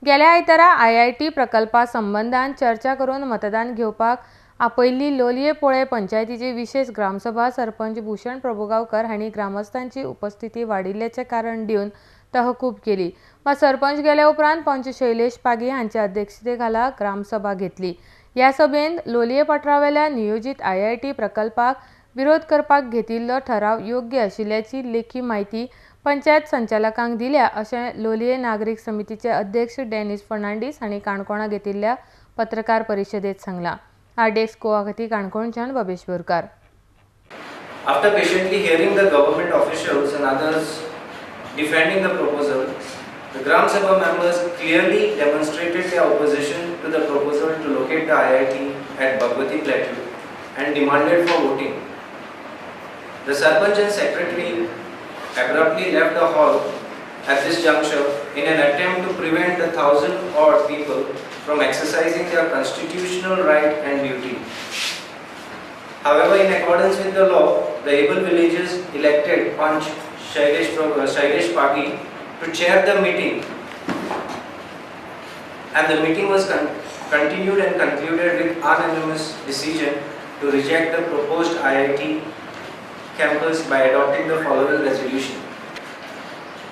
गेल्या आयतारा आयआयटी प्रकल्पा संबंदान चर्चा करून मतदान घेवपाक आपयल्ली लोलये पोळे पंचायतीची विशेष ग्रामसभा सरपंच भूषण प्रभुगांवकर हांणी ग्रामस्थांची उपस्थिती वाडिल्ल्याचें कारण दिवन तहकूब केली. मात सरपंच गेल्या उपरांत पंच शैलेश पागी हांच्या अध्यक्षतेखाला ग्रामसभा घेतली. ह्या सभेंत लोलये पठारावेल्या नियोजीत आयआयटी प्रकल्पाक विरोध करपाक घेतिल्लो ठराव योग्य आशिल्ल्याची लेखी म्हायती पंचायत संचालकांक दिल्या अशें लोलये नागरीक समितीचे अध्यक्ष डेनिस फर्नांडीस हांणी काणकोणा घेतिल्ल्या पत्रकार परिशदेत सांगलां. आरडीएक्स गोवा खातीर काणकोणच्यान Babesh Borkar. After patiently hearing the government officials and others defending the proposal, the Gram Sabha members clearly demonstrated their opposition to the proposal to locate the IIT at Bhagwati Plateau and demanded for voting. The Sarpanch and Secretary abruptly left the hall at this juncture in an attempt to prevent the 1,000-odd people from exercising their constitutional right and duty. However, in accordance with the law, the able villagers elected Panch Shailesh Pagi to chair the meeting, and the meeting was continued and concluded with unanimous decision to reject the proposed IIT campus by adopting the following resolution.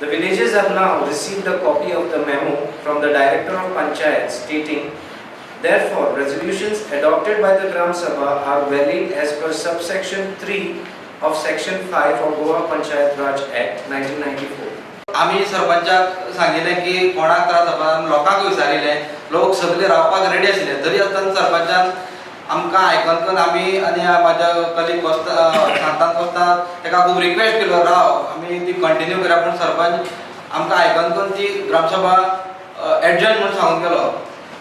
The villagers have now received a copy of the memo from the Director of Panchayat stating, therefore, resolutions adopted by the Gram Sabha are valid as per subsection 3 of section 5 of Goa Panchayat Raj Act 1994. आमी सरपंचाक सांगिल्लें की कोणाक त्रास जावपा, लोकांक विचारिल्लें, लोक सगळे रावपाक रेडी आशिल्ले. तरी आसतना सरपंचान आमकां आयकून आमी आनी म्हाज्या कलीग कोस्ता सांतान कोस्ता ताका खूब रिक्वेस्ट केलो राव आमी ती कंटिन्यू करूया, पूण सरपंच आमकां आयकून ती ग्रामसभा एडजर्न म्हूण सांगून गेलो.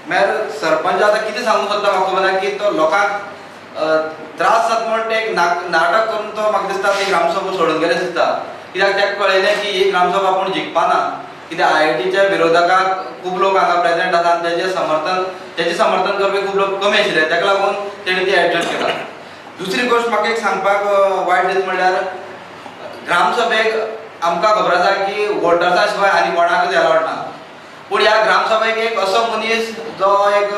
मागीर सरपंच आतां कितें सांगूंक सोदता म्हाका खबर ना की तो लोकांक त्रास जाता म्हूण ते एक नाटक करून तो म्हाका दिसता ती ग्रामसभा सोडून गेले दिसता. कित्याक ताका कळयलें की ही ग्रामसभा आपूण जिखपाना, कित्याक आयआयटीच्या विरोधकाक खूब लोक हांगा प्रेझेंट आसा आनी तेजें समर्थन करपी खूब लोक कमी आशिल्ले, ताका लागून तेणी ती एडजस्ट केला. दुसरी गोश्ट म्हाका एक सांगपाक वायट दीस म्हणल्यार ग्रामसभेक आमकां खबर आसा की वोटर्सा शिवाय आनी कोणाकूच एलावड ना, पूण ह्या ग्रामसभेक एक असो मनीस जो एक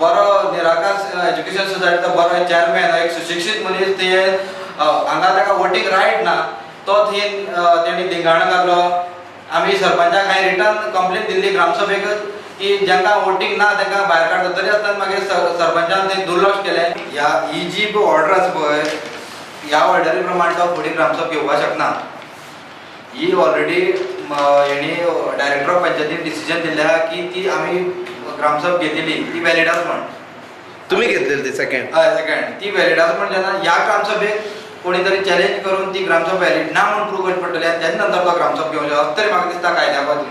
बरो निराकार एज्युकेशन सोसायटीचो बरो चेअरमॅन, एक सुशिक्षीत मनीस, ते हांगा ताका वोटींग रायट ना, तो थंय तेणी धिंगाणो घातलो. आमी सरपंचाक हांवें रिटर्न कंप्लेन दिल्ली ग्रामसभेक की जांकां वोटींग ना तांकां भायर काडटा, तरी आसतना मागीर सरपंचान थंय दुर्लक्ष केलें. ह्या ही जी ऑर्डर आसा पळय, ह्या ऑर्डरी प्रमाण तो फुडें ग्रामसभा घेवपाक शकना. ही ऑलरेडी हेणी डायरेक्टर ऑफ पंचायतीन डिसिजन दिल्लें आहा की ती आमी ग्रामसभा घेतली ती व्हॅलिड आसा म्हण. तुमी घेतलेली ती सेकंड? हय, सेकंड ती व्हॅलिड आसा म्हण. जेन्ना ह्या ग्रामसभेक कोणी तरी चॅलेंज करून ती ग्रामसभा व्हॅलिड ना म्हूण प्रूव करची पडटली आनी तेन्ना नंतर तो ग्रामसभा घेवंक जाय, अशें तरी म्हाका दिसता कायद्या बाजून.